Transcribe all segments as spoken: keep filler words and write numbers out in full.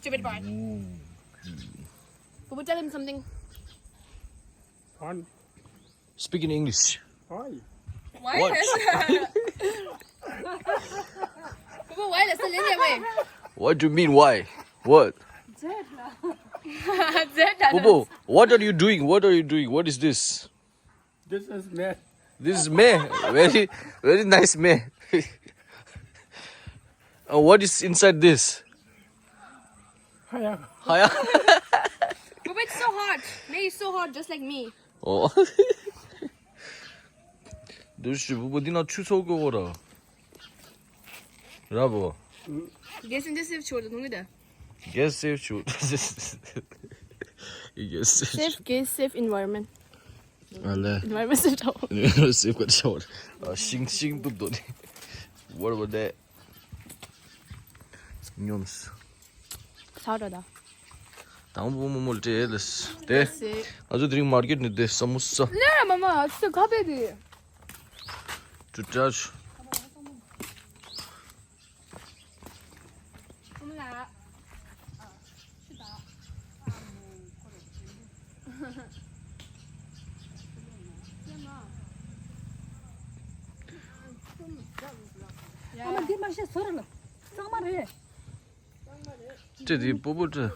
Stupid boy. Ooh. Bubu, tell him something. Fun. Speak in English. Why? Why? What? Bubu, why does it in that way? What do you mean, why? What? Zed. Bubu, what are you doing? What are you doing? What is this? This is me. This is me. Very, very nice me. Uh, what is inside this? Hiya. Hiya. Bubu, it's so hot. May is so hot, just like me. Oh. Du shi bubu dina chu so go ra. Bravo. Guess in this if children, don't get Guess safe chu. Yes. Safe, guess safe environment. Ale. Environment safe. Safe got shot. Uh, shing shing du du. What about that? Nyums. Sao da da. Tang bu mu mu te les. Te. Safe. Azu drink market ni de samosa. Le mama, it's the coffee. To charge. ཨ་མ་འདི་མ་ཤེས་ཟོ་རེད་ལ། གཙང་མ་རེད། ཅི་དེ་པོ་པོ་ཏྲ།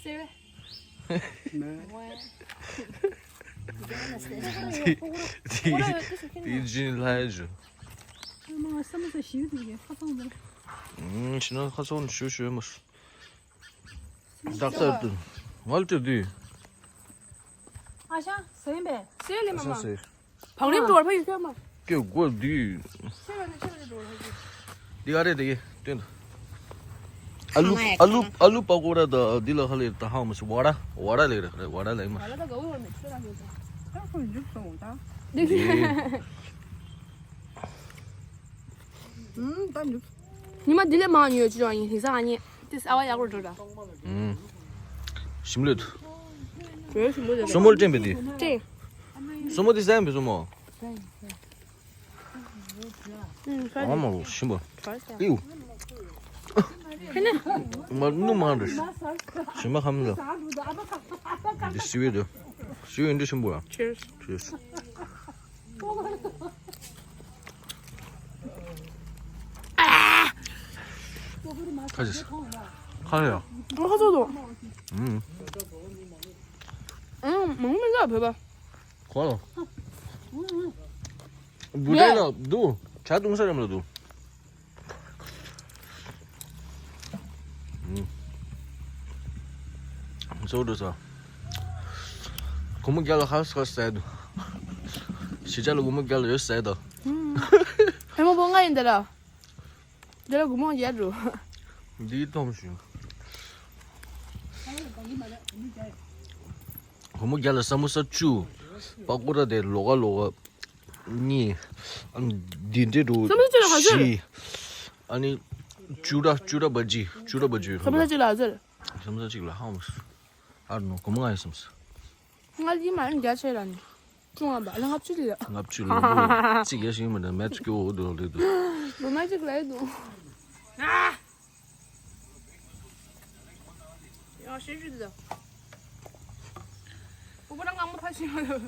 Seve. དེ་དེ་ཇིན་ལྷ་ཡ་ཇུ། ཨ་མ་ས་མ་ས་ཞིག་དེ་གའི་ཁ་ཚང་དེ། ཨུམ་ཤི་ན་ཁ་ཚང་ཞུ་ཞུ་མ་སུ། ཌོག་ཊར་དུ་ང་ལ་ཏེ་དུས། ཨ་ཞང་ཟེར་ཡིན་པས། Seve le ཨ་ཤ་mama. སེ། Panglim door pa yukyo ma. ཀེ་གོ་དུས། Seve ne seve door. འདི་ག་རེ་དེ་གི་སྟོན་དུ། ཨ་ལུ་ཨ་ལུ་ཨ་ལུ་པ་ཀོ་ར་ད་འདི་ལ་ཧ་ལེ་ད་ཧ་མ་སི་ཝ་ར་ཝ་ར་ལེ་ར་ཝ་ར་ལེ་མ། Ala da gawo me tsura me. ད་ཁོ་འཇུག་སོང་ད། ཨུམ་ད་འཇུག Ni ma dile ma nyo chiro ni hisa ani. This awa ya ko dora. ཨུམ། ཞིམ་ལོས། Very simple. སོ་མོ་ལ་སྤྲད་པའི་དེ། Te. སོ་མོ་དེ་ཟ་ཡིན་པའི་སོ་མོ། Mm, ཨ་མ་ལོ་ཞིམ་པ། ཏིའུ། མ་ནུ་མ་རེད། ཞིམ་པ་ཁམ་ལ། འདི་སི་ཝི་དུ། སི་ཝི་འདི་ཞིམ་པོ་ཡ། Cheers. Cheers. ཁ་ཅིག་ཁ་ལ་ཡ། ང་ཁ་ཚོ་དོ། ཨུམ། ཨུམ། མང་མི་ལ་བོད་པ། ཁོ་ལ། བུ་ཏྲ་ལ་འདུག་ཇ་བཏུང་ས་རེམ་ལ་འདུག་ཨུམ། སོ་འགྲོ་ས། སྒོར་མོ་བརྒྱ་ལ་ཧ་སི་ཧ་སི་ཟ་ཡ་འདུག་གཞིས་ཆགས་ལ་སྒོར་མོ་བརྒྱ་ལ་ཡོད་ཟ་ཡ་དང་། ཧེ་མ་བོ་ང་ཡིན་ད་ར། འདི་ལ་སྒོར་མོ་ཡར་འགྲོ། འདིའི་གཏོང་ཞིང་། སྒོར་མོ་བརྒྱ་ལ་ས་མོ་ས་བཅུ། པ་ཀོ་ར་དེ་ལོ་ག་ལོ་ག་གཉིས། ཨ་ནི་འདི་འདྲེ་འགྲོ། ས་མོ་ས་བཅུ་ལ་ག་ཚོད་རེད། བཞི། ཨ་ནི་བཅུ་ར་བཅུ་ར་བ་ཇི་བཅུ་ར་བ་ཇི། ས་མོ་ས་བཅུ་ལ་ག་ཚོད་རེད། ས་མོ་ས་གཅིག་ལ་ཧ་མོ། ཨ་ར་ནོ་སྒོར་མོ་ང་ཡོད་སམ་སི། ང་ལི་མ་ཡིན་བརྒྱ་ཆེ་ལ་ནི། ཅུང་ཨ་བ་ལ་ལྔ་བཅུ་ལི་ལ། ལྔ་བཅུ་ལ་འདུག་གཅིག་ཡ་ཞིག་མི་འདྲ་མེད་ཀྱོ་འོ་འདུག་ལེ་འདུག་ལོ་མ་གཅིག་ལ་ཡི་འདུག་ཡང་ཤེས་རྒྱུ་འདུག་ཨོ་པོ་རང་ངང་མོ་ཕ་ཤི་ཡོད།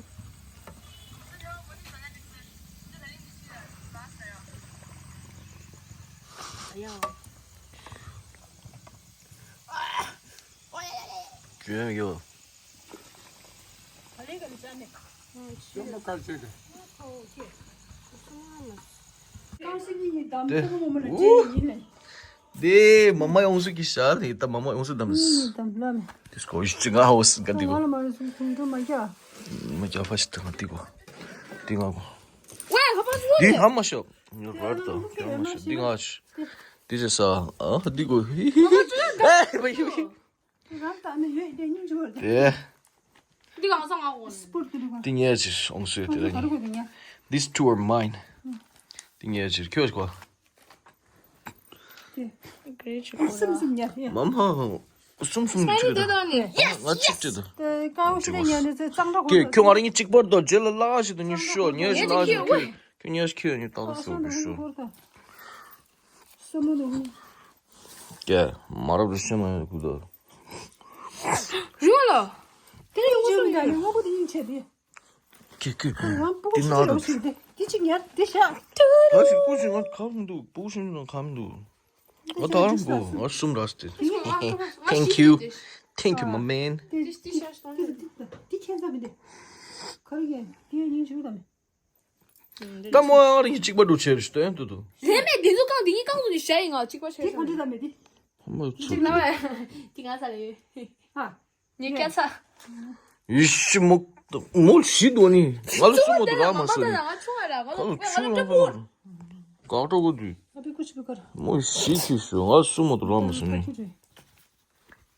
ཡང་ཇོན་ཡོ། ཅོ་མོ་དཀར་ཆེ་གི། རྐང་ཤི་གཉིས་གཉིས་དམ་དེ། ཐོག་མོ་མོ་ལ་ཨུ། ཅེ་ཡིན་ལེ། དེ་མ་མ་ཡོང་སུ་གི་ཤ་ལེ་ད་མ་མ་ཡོང་སུ་དམ་སི། གཉིས་དམ་ལ་མེ། དེ་སྐོ་ཡི་ཅི་ང་ཧོ་སི་ག་དེ་གོ། ང་ལ་མ་ཡོང་སུ་ཁུང་ཁྲོ་མ་རྒྱ། མ་རྒྱ་ཕ་ཤི་ད་ང་དེ་གོ། དེ་ང་གོ། ཝེ་ཧ་པ་སུ་དེ་ལེ། ཧ་མ་ཤོ། ཉོ་ར་ད་རྒྱ་མ་ཤོ་དེ་ང་ཤི། དེ་ཅི་ས་ཨ་དེ་གོ། ཧི་ཧི་ཧི། ཨེ་བ་ཧི་ཧི། རང་ལྟ་ནི་ཡོད་དེ་སྙིང་རྗེ་བོ་རེད། དེ། འདི་གང་ས་ང་གོ། སྤུར་དེ་རུ་ག་འདི་ཉལ་ཕྱིར་ཨོང་སུའི་དེ་ར་ག་རུ་ཉིན་གོ་འདི་ཉལ། These two are mine. འདི་ཉལ་ཕྱིར་ཁྱོད་གོ། དེ་ག་རེ་བྱེད་དགོས་ལ། སུམ་སུམ་ཉལ་ཡ། མ་མ། གསུམ་གསུམ་སྨན་གཅིག་དེ་རེད། དང་ནི། ཡེ་ཡེ། ང་གཅིག་བྱེད་དོ། དེ་ཀའོ་ཤི་ནས་ཉལ་ནས་ཚེ་གཙང་སྦྲ་གོ། ཁྱོད་ཁྱོད་ང་རང་གཉིས་གཅིག་པར་དོ་རྗེས་ལ་ལ་ཞིག་ཏུ་ཉི་ཤོ་ཉལ་ཞིག་ལ་ཞིག་ཁྱོད་ཁྱོད་ཉལ་ཞིག་ཁྱོད་ཉལ་ཞིག་ཏག་ཏག་སོ་གི་ཤོ། སོ་མོ་དུ། ཀྱེ། མ་རབས་རུ་ཤེས་མ་ཡོད་ཀུ་དོ། རུ་ལ། དེ་ཡོང་སོ་ཡ་ཡོང་པོ་དེ་ཡིན་ཆེ་དེ། ཀྱེ་ཀྱེ། ང་སྤུ་གུ་དེ་ན་ཤི་རུ་ཡོང་ཤིག་དེ་དེ་ཅིག་ཉལ་དེ་ཤ། ད་ཞིག་སྤུ་ཞིག་ང་ཁམ་འདུག་སྤུ་ཞིག་ང་ཁམ་འདུག་ང་ད་རང་གོ་ང་གསུམ་ར་སྟེ། Thank you. Thank you, my man. དེ་དེ་དེ་དེ་དེ་ཁྱད་མཚར་མི་འདུག་ག་རེ་ཡིན་དེ་སྙིང་རྗེ་པོ་དང་། ད་མོ་ཡང་རིང་གཅིག་པ་འགྲོ་ཆེ་རེད་ལྟོས་དུ་དུ། རེད་མེད་དེ་ཚོ་གང་དེ་གཉིས་གང་དུ་ནས་བྱ་ཡིན་ང་གཅིག་པ་ཆེ་དེ་གང་འདྲ་དང་མེད་དེ། ཧམ་པ་ཚུ། གཅིག་ལ་བས་དེ་ང་ས་རེད། ཨ། ཉེ་སྐྱ་ཚ། ཡི་ཤི་མོ། མོ་ཤི་དོ་ནི། ང་ལ་སུ་མོ་དུ་ར་མ་སོ་ནི། ང་ལ་ཆུང་བ་ར་ང་ལ་ང་ལ་ཀྲ་པོ། ཀག་ཀྲོ་གོ་དུ། ཨ་པི་ཀུ་ཆི་པི་ཀར། མོ་ཤི་ཁྱི་ཤོ་ང་ལ་སུ་མོ་དུ་ར་མ་སོ་ནི།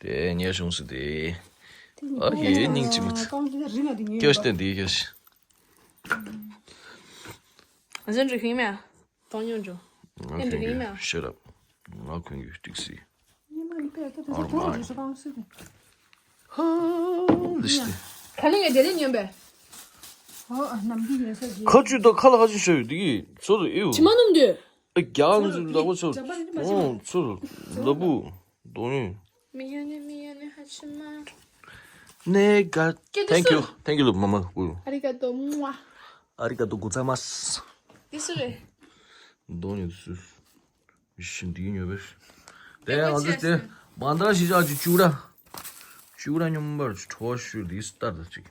དེ་ཉེ་ཤོང་སི་དེ། ཨ་ཡེ་སྙིང་ཆི་མི་ཚི། ཀྱོ་ཤི་དེ་འདི་ཀྱོ་ཤི། ཟིན་རི་ཧིང་མེ། གཏོང་མྱོང་འཇོ། ང་ཨེ་འདྲ་ཡིན་ན། Shut up. ང་གོན་རྒྱུ་ཏིག་སི། ཉི་མ་ནི་པས་ད་ད་ད་ཐོག་ཅིག་སུ་གང་སུ་དེ། ཧ། འདི་ཤི་དེ། ད་ནི་ངས་དེ་ལས་ཉོན་པས། ཧོ་ནམ་རྒྱུན་ཡོད་ས་ཞིག་ཁ་ཆུ་དང་ཁ་ལ་ཁ་ཆུ་ཤོད་དེ་གི་ཚུར་ཨེའུ། ཕྱི་མ་སྣུམ་དུས། ཨེ་རྒྱ་འཛུལ་ལ་བོ་ཚུར། ཨོ་ཚུར་ལ་བུ། དོ་ནི། མི་ཡ་ནི་མི་ཡ་ནི་ཧ་ཆི་མ། ནེ་ག་ཀེ་དུ་Thank you. སུ། Thank you ལོ་མ་མ་བུ། ཨ་རི་ཀ་ཏོ་མུ་ཝ། ཨ་རི་ཀ་ཏོ་གུ་ཛ་མ་སི། དེ་སུ་རེད། དོ་ནི་སུ། ཤིན་དེའི་ཉོ་བེར། དེ་ང་ཚོ་དེ་བང་དར་ཞིག་ཆགས་ཀྱི་ཅུ་ར། ཅུ་ར་སྙོམས་པར་ཁྲོ་བ་ཤུར་དེའི་སྟར་དང་གཅིག་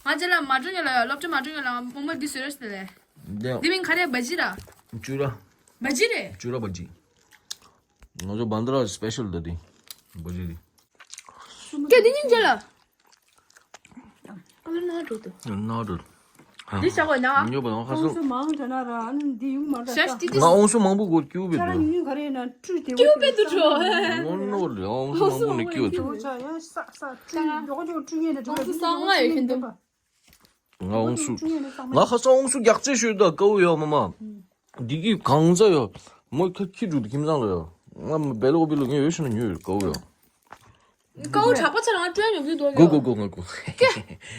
ང་རྗེས་ལ་མ་འགྲོ་ཉོ་ལ་ཡོད། སློབ་གྲྭ་མ་འགྲོ་ཉོ་ལ་མོ་མོ་འདི་བཟོས་རེད་ཟེར་ལས། འདི་འདི་མིང་ག་རེ་བ་ཇི་ར། ཅུ་ར། བ་ཇི་རེད། ཅུ་ར་བ་ཇི། ང་ཚོ་བང་དར་སི་པེ་ཤལ་ད་དེ། བ་ཇི་དེ། སྐད་འདི་སྙིང་རྗེ་ལ། ཨ་ལ་ན་འགྲོ་འདུག་ན་འགྲོ། འདི་བྱ་བ་ན། ཉོ་བ་ང་ཁ་སང་། སོང་སོང་མང་དྲགས་ན་ར་ཨ་ནི་འདི་ཡོང་མ་འདྲ་ཤ་ཤ་ཏི་ཏི། ང་ཨོང་སུ་མང་པོ་གོ་ཀྱུ་བེ་ཁྱེད་རང་དུ། ཉུང་ཉུང་ག་རེ་ཡིན་ན་བཀྲུས་ཏེ་ཀྱུ་བེ་དུ་འགྲོ། ངོ་ནོར་ལེ་ཨོང་སུ་མང་པོ་ནི་ཀྱུ་དུ། ཡང་ས་ས་བཀྲུས་མགྱོགས་མགྱོགས་བཀྲུས་ངེས་ནས་འགྲོ་བ་སང་ང་ཡོད་ཤིན་ཏུ། ང་ཨོང་སུ། ང་ཁ་སང་ཨོང་སུ་རྒྱག་རྩེ་ཞུས་ད་ཀའུ་ཡོད་མ་མ། འདི་གི་གང་ཟ་ཡོད། མོ་ཁ་ཁྱི་འགྲོ་དུ་ཁྱིམ་ཚང་ལ་ཡོད། ང་བེ་ལོ་བེ་ལོ་ངས་ཡོད་ཤི་ན་ཉོས་ཡོད་ཀའུ་ཡོད། ཀའུ་དྲག་པོ་ཚ་ལ་ང་སྤྲོད་ཉོ་གི་འདུག་གོ་གོ་གོ་ང་གོ། ཀེ།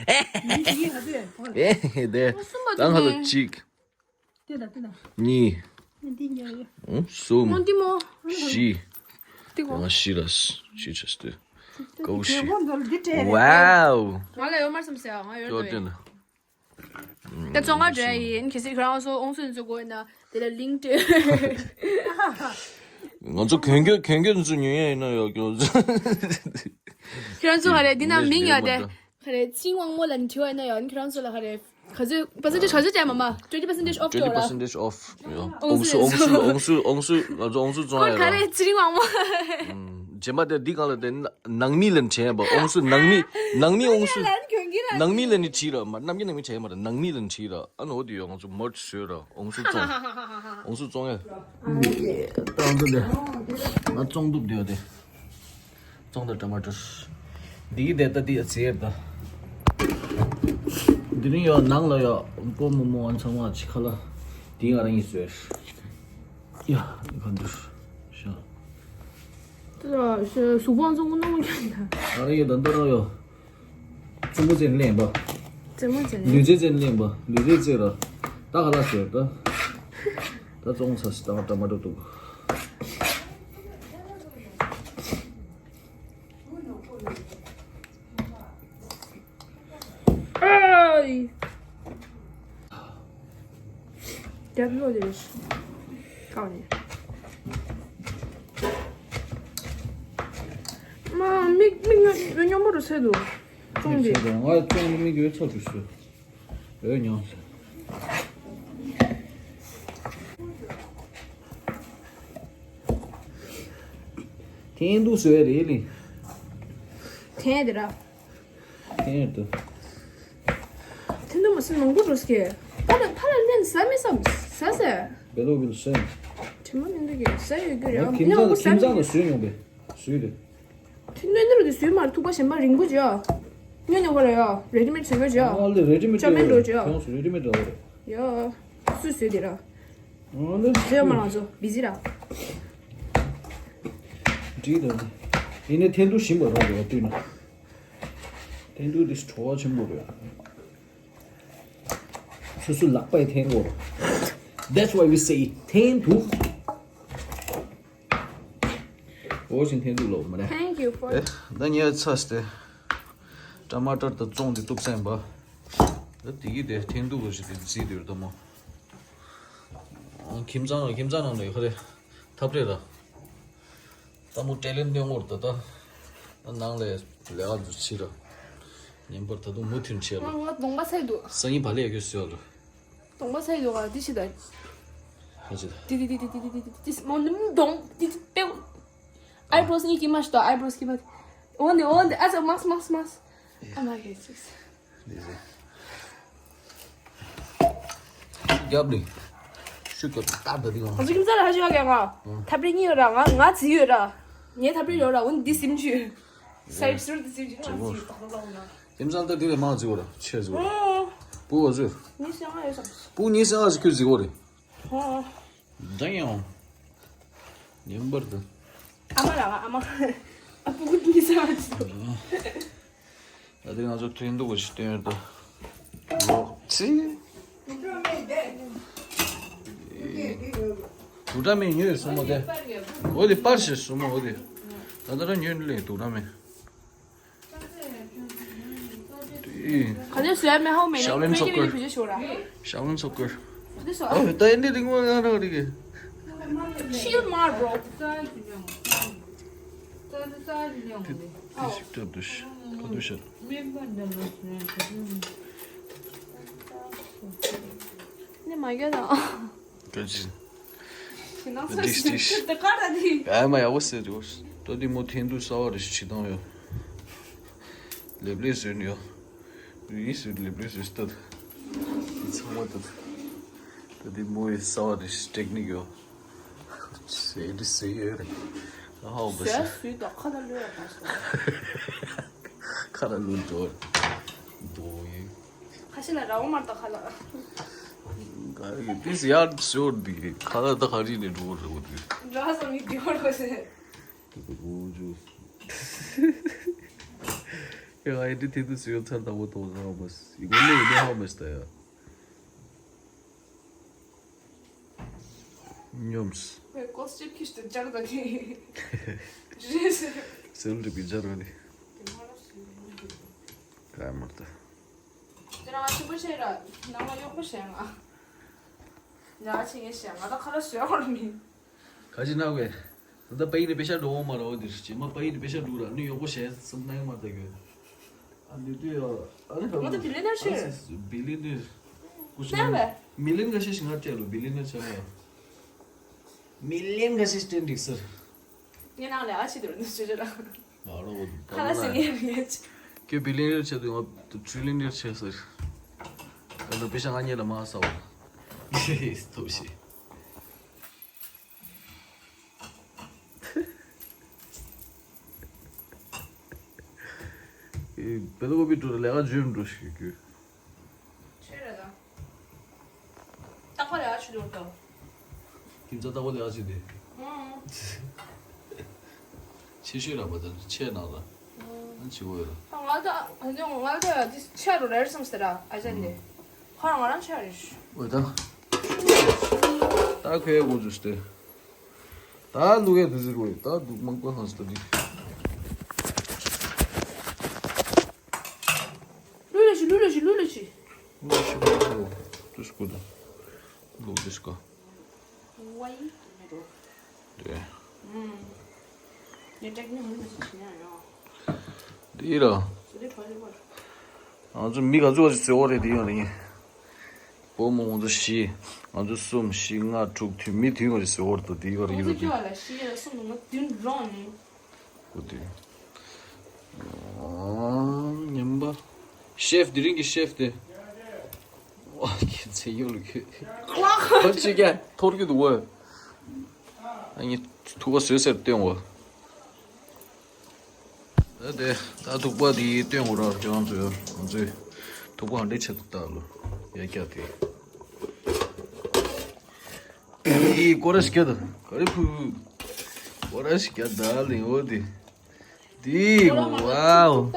ཨེ་དེ། གསུམ་པ་ད་ང་ལ་དུ་ནས། གཅིག་དེ་ད་དེ་ད། གཉིས། འདི་ཉོ་ཡོད། ཨུ་གསུམ། མོ་འདི་མོ། བཞི། འདི་གོ། ང་བཞི་ར་བཞི་བྱས་ཏེ། ཀའུ་བཞི། དེ་གོ་འདི་ལ་འདི་སྤྲད་རེད། ཝའོ། ང་ལ་ཡོད་མ་བསམ་ཟེར་ང་ཡོད་ཀྱོ་དེ་ན། ད་བཙོང་ག་འདྲ་ཡིན་གལ་སྲིད་ཁྱོད་རང་ཚོ་ཨོང་སུན་ཚོ་དགོས་ན་དེ་ལ་ལིང་ཀྲི། ང་ཚོ་གོན་རྒྱུ་གོན་རྒྱུ་ཚོ་ཉོ་ཡ་ཡིན་ན་ཡོད་ཀྱང་། ཁྱོད་ཚོ་ག་རེ་འདི་ན་མིང་ཡོད་དེ། ག་རེ་ཚིང་དབང་མོ་ལ་འདྲི་བ་ཡིན་ན་ཡང་ཁྱོད་རང་ཚོ་ལ་ག་རེ་ག་ཚོད་པར་སེན་ཊེ་ཇི་ག་ཚོད་སྤྲད་མ་མ། Twenty percentage off སྤྲད་ར། Twenty percentage off ཡོད། ཨོང་སུ་ཨོང་སུ་ཨོང་སུ་ཨོང་སུ་ང་ཚོ་ཨོང་སུ་བཙོང་ཡ་ཡོད། ག་རེ་ཚིང་དབང་མོ། རྗེས་མ་དེ་འདི་གང་ལ་དེ་ནང་མི་ལ་དྲན་པ་ཨོང་སུ་ནང་མི་ནང་མི་ཨོང་སུ། ནང་མི་ལ་ནི་བྲིས་ར་མ་རྣམ་རྒྱལ་ནང་མི་བྲིས་མ་ར་ནང་མི་ལ་ནི་བྲིས་ར་ཨ་ནོ་དེ་ཡོད་ང་ཚོ་མར་ཆི་བཟོས་ར་ཨོང་སུ་བཙོང་ཨོང་སུ་བཙོང་ཡ། ཏང་ཏུ་དེ་ང་བཙོང་དུ་བསྡད་དེ། བཙོང་དང་ཊ་མ་ཊར། འདི་གི་དེ་ལྟ་འདི་ཡ་ཟེར་ད། འདི་རིང་ཡོད་ནང་ལ་ཡོད་པོ་མོ་མོ་ཨན་ཚང་མ་ཅི་ཁ་ལ། འདི་ང་རང་གིས་བཟོས། ཡ་འདི་ག་འདུར། ཤ། ད་གཟུགས་པོ་ཨན་ཚང་མ་ནང་མ་ཁྱང་ད། ང་རང་གིས་ད་འདི་རང་ཡོད། བཙུན་མོ་ཚེ་ལེན་པ། བཙུན་མོ་ཚེ་ལེན། ལུས་རྩལ་ཚེ་ལེན་པ་ལུས་རྩལ་རྩེ་ར། ད་ག་ལ་ཟེར་ད། ད་བཙོང་ཚར་སི་ད་ང་ཊ་མ་ཊར་འདུག་ཨའི། རྒྱབ་ལོག་ལས་ཀའོ་ནི། མ་མིག་མིག་སྨྱོ་སྨྱོ་མོ་རུ་ཚད་འདུག་བཙོང་དེ། ང་བཙོང་མིག་ཡོད་ཚོད་དུ་སུ། ཨོ་ཉོ། ཐེན་དུ་སུ་རེད་ལི། ཐེན་དེ་ར། ཐེན་དུ། ཐེན་དུ་མ་སུ་མང་པོ་རུ་སྐྱེ། ཕ་ལ་ཕ་ལ་ལེན་ཟ་མི་བསམ་ཟ་ཟེ། བེ་ལོ་བིལ་སེན། དྲི་མ་མི་འདུག་གི་ཟ་ཡོད་རྒྱུ་རེད། ཡང་ཁྱིམ་ཚང་ལ་ཁྱིམ་ཚང་ལ་སུས་ཉོ་བས་སུས་རེད། ཐུན་ནོན་ནོར་གྱི་སུས་མར་ཐུག་པ་གཞན་པ་རིང་པོ་བྱོས། ཉོ་ཉོ་ག་ར་ཡ། རེ་ཌི་མེཌ་བཟོས་ཡོད་ཅེ་ཡ། ཨ་ལེ་རེ་ཌི་མེཌ་ཅོ་མེད་འགྲོ་ཅེ་ཡ། ཁྱོད་ཚོ་རེ་ཌི་མེཌ་འདྲ་བ་རེད། ཡ། སུས་བཟོས་དེ་ར། ཨ་ལེ། བཟོས་མ་རང་ཚོ་བི་ཟི་ར། འགྲིག་འདུག་ཡིན་ནའི་འཐེན་ཐུག་ཞིམ་པོ་རང་རེད་བ་བསྟུན་ན། འཐེན་ཐུག་དེ་བྲོ་བ་ཆེན་པོ་རེད། སོ་སོ་ལག་པས་འཐེན་དགོས། That's why we say འཐེན་ཐུག་འོ་ཞིག་འཐེན་ཐུག་ལོག་མ་རེད། Thank you for ཨེ། ད་ངས་ཚ་སྟེ། ཊ་མ་ཊར་དང་བཙོང་དེ་གཏུབ་ས་ཡིན་པ། ད་དེ་གི་དེ་འཐེན་ཐུག་གི་ཞིག་དེ་རྩིས་དེ་རེད་ད་མོ། ཁྱིམ་ཚང་ལ་ཁྱིམ་ཚང་ནང་ལ་ཡོད་ཁ་རེད། ཐབ་རེད་ར། ད་མོ་ཊེ་ལེན་སྟོན་དགོས་རེད་ད། ད་ནང་ལས་ལས་ཀ་འཛུགས་ཕྱིར་ར། ཉན་པར་ད་དུང་མུ་མཐུད་བྱས་ལ། ང་ང་གདོང་པ་ཚ་ཡི་འདུག་སང་ཉིན་བག་ལེབ་ཡག་ཤོས་བཟོས་ལ། གདོང་པ་ཚ་ཡི་འདུག་ག་འདི་ཞིག་ད། ཧ་ཅི་ད། དི་དི་དི་དི་དི་དི་དི་དི་མོ་ནུམ་གདོང་དི་དི་པེའུ། ཨའི་བྲོ་སི་གཉིས་ཀྱི་མ་ཤི་ཏོ་ཨའི་བྲོ་སི་གི་མ། འོ་ནི་འོ་ནི་ཨ་ཙི་མག་སི་མག་སི་མག་སི། ཨ་མ་གེ་ཅིག་སི། རྒྱབ་ནི། ཤུ་ག་ཏག་ཏག་དེ་གང་། ང་ཚོ་ཁྱིམ་ཚང་ལ་ཧ་ཅང་ག་ང་། ཐབ་རེ་གཉིས་ཡོད་ར་ང་ང་རྩིས་ཡོད་ར། ངའི་ཐབ་རེ་ཡོད་ར་འོ་ནི་འདི་སིམ་ཅུ། སའིཌ་ཟུར་དུ་སིམ་ཅུ་ང་རྩིས་ཡོད་ཏག་ཏག་ལ་འོ་ན། ཁྱིམ་ཚང་ལྟ་དེ་ལས་མང་རྩིས་ཡོད་ར་ཆེ་རྩིས་ཡོད་ར། ཨོ། སྤུ་གུ་ཚོས། གཉིས་སེ་ལྔ་ཡོད་སམ། སྤུ་གུ་གཉིས་སེ་ལྔ་ཞིག་ཁྱོད་རྩིས་གོ་རེད། ཨོ། ད་ཡང་། ཉན་པར་དུ། ཨ་མ་ལགས་ཨ་མ། ཨ་སྤུ་གུ་གཉིས་སེ་ལྔ་ཞིག་ད་དེ་ང་ཚོ་ཐུན་འདུག་པ་ཞིག་སྟོན་ཡོད་དོ། ལོག་ཅི། དུག་སྦྲང་མེད་ཉོས་སོང་མོ་དེ། འོ་དེ་པར་ཞིག་སོང་མོ་འོ་དེ། ད་ལྟ་རང་ཉོས་ལེ་དུག་སྦྲང་མེད། ག་ཚོད་བཟོས་མེད་ཧའོ་མེ་ནི་ཤའོ་ལིན་སོ་ཀུར། ཤའོ་ལིན་སོ་ཀུར། ག་ཚོད་བཟོས། ཨོ་ད་ཡིན་དེ་རིང་མོ་ཡང་རག་རིག་གི། Chill མ་རོ། དེ་ཞིག་སྐྱབས་འདུག་ཤི། ཁ་འདུག་ཤི། ནི་མ་རྒྱ་དང་། ག་ཅི། ཞིང་ནང་སོ་ཞིག་ཏུ་ཀ་ར་དི། ཨ་མ་ཡག་པོ་ཟེར་འདུག་ཏོ་དེ་མོ་འཐེན་དུས་གསར་བ་རེ་ཞིག་བྱེད་སྟངས་ཡོད། ལེབ་ལེབ་བཟོས་ནས་ཡོད། རིས་སུ་ལེབ་ལེབ་བཟོས་སྟངས། ཚང་མ་ཏོ། ཏོ་དེ་མོ་ཡི་གསར་བ་རེ་ཞིག་ཊེག་ནིག་ཡོད། ཟེར་དེ་ཟེར་ཡོད་རེད། ཧའོ་བ་ཟེར། ཟེར་ཟེར་ད་ཁ་ལ་ལོས་ཡ་མ་སོང་། ཁ་ལ་ལོས་འགྲོ། འགྲོ་ཡིན། ཁ་ཤས་ལ་ར་བ་མར་ད་ཁ་ལ། ག་རེ་དེ་ཡར་ཤོར་དེ་ཁ་ལ་ད་ག་རེ་ནས་འགྲོ་རེད་འོ་དེ། འགྲོ་སོང་ནི་འགྲོ་རོགས་ཟེར། དེ་གོ་འགྲོ་རྒྱུ། ཡ་ཨེ་འདྲ་དེ་དུས་སུ་ཡོད་ཚར་དང་བོ་དོ་ཟ་བ་མ་སི་ཡི་གོ་ནི་ཡི་ནི་ཧ་མ་སི་ད་ཡ། ཉོམས། ཁོས་ཀོ་སི་ཊིབ་ཁྱི་ཞིག་ཏུ་སྦྱར་དགོས་ནི། རེད་ཟེར། སེལ་འགྲིག་པའི་སྦྱར་བ་ནི། དེ་མ་རབས་སུ་ཡོང་གི་འདུག་ག་མར་ད། དེ་རང་ཆེན་པོ་བཤད་ར། ནང་ལ་གཡོག་པོ་བྱས་ང་། ཉག་ཆེ་ངས་བཤད་ང་ད་ཁ་ལ་ཞོལ་བར་མིན། ག་ཅི་ན་བས། ད་ལྟ་པ་ཡིན་ནི་པེ་ཤ་འགྲོ་འོང་མ་ར་འོ་དེ་རྗེས་མ་པ་ཡིན་ནི་པེ་ཤ་འགྲོ་ར་ནི་གཡོག་པོ་བྱས་སམ་ན་ཡང་མ་ད་གི། ཨ་ནི་དུས་ཡ། ཨ་ནི་ང་ད་བི་ལི་ནེར་ཆེ། བི་ལི་ནེར། ཀུ་ཤུ་ན་བས། མི་ལིན་ག་ཤེས་ཤིག་ང་སྤྲད་ལོ་བི་ལི་ནེར་ཆེ་ན་ཡ། མི་ལིན་ག་ཤེས་སྤྲད་འགྲིག་ཟེར། ངའི་ནང་ལས་ཨ་ཕྱི་དུར་ནི་ཆེ་ཆེ་ར། ང་རང་འོ་དེ་ཁ་ལ་ཟིན་ངེས་མེད། ཁྱོད་བི་ལི་ནེར་ཆེ་དུས་ང་ཏྲི་ལི་ནེར་ཆེ་ཟེར། ད་ལྟ་པེ་ཤ་ང་གཉིས་ལ་མ་ཟ་བ། ཐུབ་ཤེས། ཨེ། བེ་ལོ་བི་ཏྲོ་ལས་ཀ་བརྗོད་འགྲོ་ཞིག་རྒྱུ། ཆེ་རེད་ད། རྟག་པར་ཡག་ཆུ་འགྲོ་ད། ཁྱིམ་ཚང་རྟག་པར་ལས་ཀ་བྱེད་དེ། ཨང་། ཆེ་ཤོས་ར་བ་ད་ཆེ་ནང་ལ། ཨང་། ཨ་ཆེ་བོ་ཡོད་ར། ང་ད་ང་ད་ང་ད་འདི་ཆེ་རུ་རེར་སམ་སྟེ་ར་ཨ་ཅན་དེ། ཁོ་རང་ང་རང་ཆེ་རེད། འོ་ད། ད་ཁོའི་དགོངས་ཚུལ་སྟེ། ད་ལུག་ཡ་དུ་ཟེར་བས་ད་ལུག་མང་པོ་ཧང་སྟེ་འདི། ལུག་ལ་ཤི་ལུག་ལ་ཤི་ལུག་ལ་ཤི། ལུག་ཤི་ལུག་ལ་ཤི་ལུག་ཤི་ལུག་ཤི། ལུག་ཤི་ལུག་ཤི། དེ། དེ་ར། ང་ཚོ་མི་ག་ཚོད་ཅིག་བཟོས་པ་རེད་དེ་ཡོད་རེད། བུ་མོ་ང་ཚོ་བཞི། ང་ཚོ་གསུམ་བཞི་ལྔ་དྲུག་བདུན་མི་བདུན་བ་ཅིག་བཟོས་པ་རེད་དེ་ཡོད་རེད། ཡོད་རེད། ཨོ་དེ། ཨ། ཉམས་པ། ཤེཕ་དེ་རིང་གི་ཤེཕ་དེ། ཨ། ཁྱེད་ཚེ་ཡོད་ལ་ཁྱོད། ཁོ་ཅི་ཀྱང་འཐོར་གྱི་འདུག་བ། ཨ་ནི་ཐུག་པ་བཟོས་ཟེར་སྟོན་བ། ད་དེ་ད་ཐུག་པ་དེ་སྟོན་དགོས་ར། ཁྱེད་རང་ཚོས་ང་ཚོས་ཐུག་པ་འདྲ་ཆེ་ཐུག་ད་ལོ་ཡ་ཀྱ་དེ། ཨི་ཀོ་ར་ཤི་ཀྱ་ད་ག་རེ་ཕུ། ཀོ་ར་ཤི་ཀྱ་ད་ལིང་འོ་དེ། དེ་ཝའོ།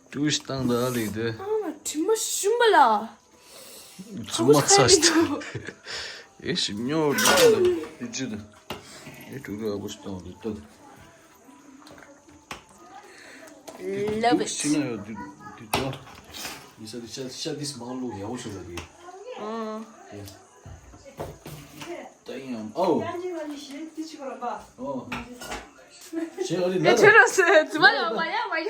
ཀྲུ་ཤི་ཏང་ད་ལིང་དེ། ཨ་མ་དྲི་མ་ཞིམ་པ་ལ། ཚུ་མ་ཚ་ཤི་ད། ཨེ་ཤི་ཉོ་ད་ལིང་དེ་ཅི་ད། ཨེ་ཀྲུ་ར་བུ་ཤི་ཏང་དེ་ད། Love it. ཤི་ན་ཡོད་དུ་དུ་ཅོ། ཡི་ས་དི་ཤ་ཤ་དིས་མང་ལུག་ཡག་པོ་ཤོད་ལ་དི། ཨང་། ཡ། ད་ཡིན་ཡང་ཨོ། ཨོ། ཤེས་ཨ་རི་ན་ད། ཁྱོད་རང་ཚོ་དུ་མ་ཡ་མ་ཡ་མ་ཡ།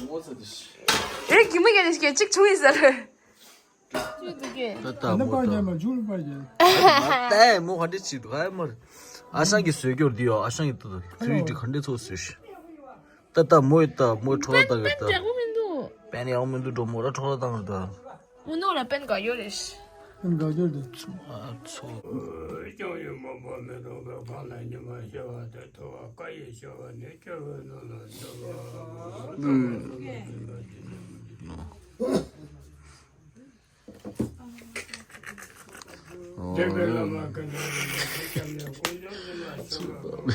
ངོ་ཚ་དི་ཤི། ཨེ་གི་མ་ཡ་ནི་ཤི་གཅིག་བྱུང་ཡིན་ཟེར། ད་ད་མོ་ད། ད་ད་མོ་ཧ་འདྲེ་ཅི་འདུག་ཨ་མོ། ཨ་ཞང་གི་བཟོས་སྐྱོར་འདི་ཡོ། ཨ་ཞང་གི་ཏུ་ཐུ་རི་ཏི་ག་འདྲེ་ཚོ་བཟོས་ཤི། ད་ད་མོ་ཡི་ད་མོ་ཁྲོ་ལ་ད་གི་ད། པན་ཡག་མི་འདུག་འགྲོ་མོ་ར་ཁྲོ་ལ་ད་གི་ད། མོ་ནོ་ལ་པན་ག་ཡོ་རེ་ཤི། པན་ག་ཡོ་རེ། ཨ་ཚོ། འདས་པའི་བླ་མ་དགེ་འདུན་རིན་པོ་ཆེ་སྐྱབས་གནས་དཀོན་མཆོག་ཉི་མ་ཤོག་ལ།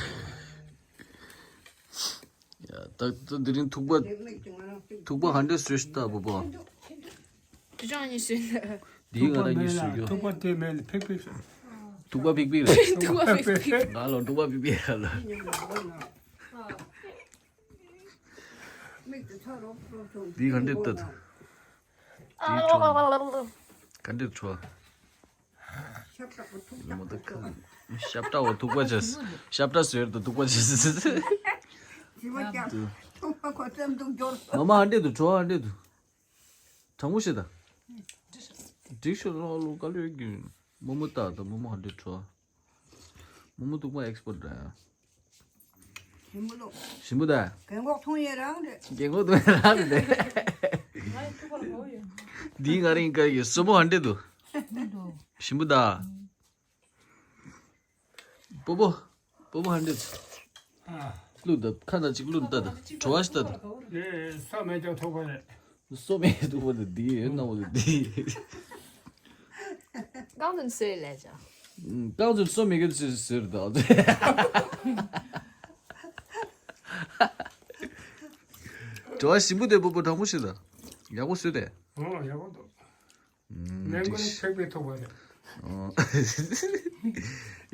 ཡ་ད་ད་དེ་རིང་ཐུག་པ་ཐུག་པ་ག་འདྲས་བཟོས་ཤི་ད་བུ་པ། དེ་ཅང་ཉི་ཤུ་ཡིན། དེའི་ང་རང་ཉི་ཤུ་ཡོད། ཐུག་པ་དེ་མེད་ལ་ཕིག་ཕིག་ཤོག་ཐུག་པ་ཕིག་ཕིག་རེད། ཐུག་པ་ཕིག་ཕིག་ང་ལོ་ཐུག་པ་ཕིག་ཕིག་རེད་ལ། དེའི་ག་འདྲས་ལྟ་ད། དེའི་ཁྲོ། ག་འདྲས་ཁྲོ། མོ་ད་ཁ། ཤབ་ཏྲ་བ་ཐུག་པ་བྱས། ཤབ་ཏྲ་ཟེར་དུ་ཐུག་པ་བྱས། མ་མ་ཧ་འདྲེ་དུ་ཁྲོ་ཧ་འདྲེ་དུ། དྲང་མོ་ཤེས་ད། འགྲིག་ཤོ་ལོ་ལོ་ག་ལོས་གི། མོ་མོ་ད་ད་མོ་མོ་ཧ་འདྲེ་ཁྲོ། མོ་མོ་ཐུག་པ་ཨེག་སི་པར་ཊ་ར། ཞིམ་པོ་ལོ། ཞིམ་པོ་ད། རྒན་གོག་མཐོང་ཡས་རང་རེད། རྒན་གོག་མཐོང་ཡས་རང་རེད། འདི་ང་རིང་དཀར་གྱི་སོ་མོ་ཧ་འདྲེ་དུ། ཞིམ་པོ་ད། པོ་པོ། པོ་པོ་ཧ་འདྲེ་དུ། ཨ། བླུག་ད་ཁ་ན་ཅིག་བླུག་ད་ད། བྲོ་བ་ཞིག་ད་ད། ནས་སོ་མེད་ཀྱང་ཐུག་པ་རེད། སོ་མེད་ཐུག་པ་ད་འདི་ཡོད་ན་འོ་ད་འདི། རྐང་འཛིན་སོས་ལས་ཅང་། རྐང་འཛིན་སོ་མེད་གི་ཟེར་ཟེར་ད། བྲོ་བ་ཞིམ་པོ་དེ་པོ་པོ་དྲང་པོ་ཞིག་ད། ཡག་པོ་བཟོས་ཏེ། ཨོ་ཡག་པོ་འདུག་ལན་ཀོ་ནི་ཕེག་པའི་ཐུག་པ་རེད།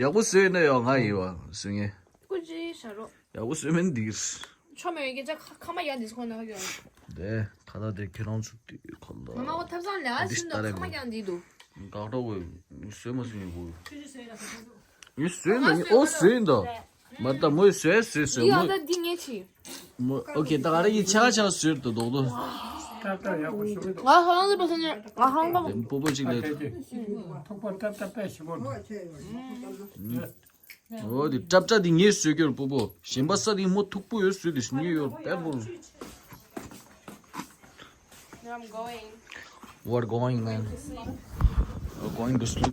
ཡག་པོ་བཟོས་ན་ཡོ་ང་ཡི་བ་བཟོས་ངེ། ཀུ་ཅི་ཤ་རོ། ཡག་པོ་བཟོས་མིན་འདིར། ཆོ་མེད་སྐད་ཆ་ཁ་ཁ་མ་ཡང་འདི་ཁོ་ན་ཡོད། དེ་ཁ་ད་དེ་ཁྱེད་རང་ཚོ་དེ་ཁོ་ལ། ང་མ་བོ་ཐབ་ཚང་ལ་ཨ་ཤིན་ཏོ་ཁ་མ་ཡང་འདི་འདུག་དགག་གྲོགས་བཟོས་མ་བཟོས་ངེ་བུ། ངས་བཟོས་ན་ཨོ་བཟོས་ཡིན་ད། མར་ད་མོས་བཟོས་བཟོས་བཟོས་ཡིན་ཨ་མོས། ད་འདི་ངས་བྱས། མོ་ཨོ་ཁེ་ད་ག་རེ་ཡིན་ཆ་ཆ་བཟོས་ད་རྡོག་རྡོག་ཏག་ཏག་ཡག་པོ་ཞུ་གི་འདུག་ང་ཧ་ལང་ཟེར་བ་སོང་ནས་ང་ཧ་ལང་པ། དེ་པོ་པོ་ཅིག་ལས། ཐུག་པ་ཏག་ཏག་དཔེ་ཞིམ་པོ་འདུག་ཨོ་དེ་ཏྲབ་ཏྲ་དེ་ངས་བཟོས་ཀྱོར་པོ་པོ་གཞན་པ་ས་དེ་མོ་ཐུག་པོ་ཡོད་བཟོས་དེ་ཉེ་ཡོད་དཔེ་པོ། Now I'm going. We're going, man. We're going to sleep.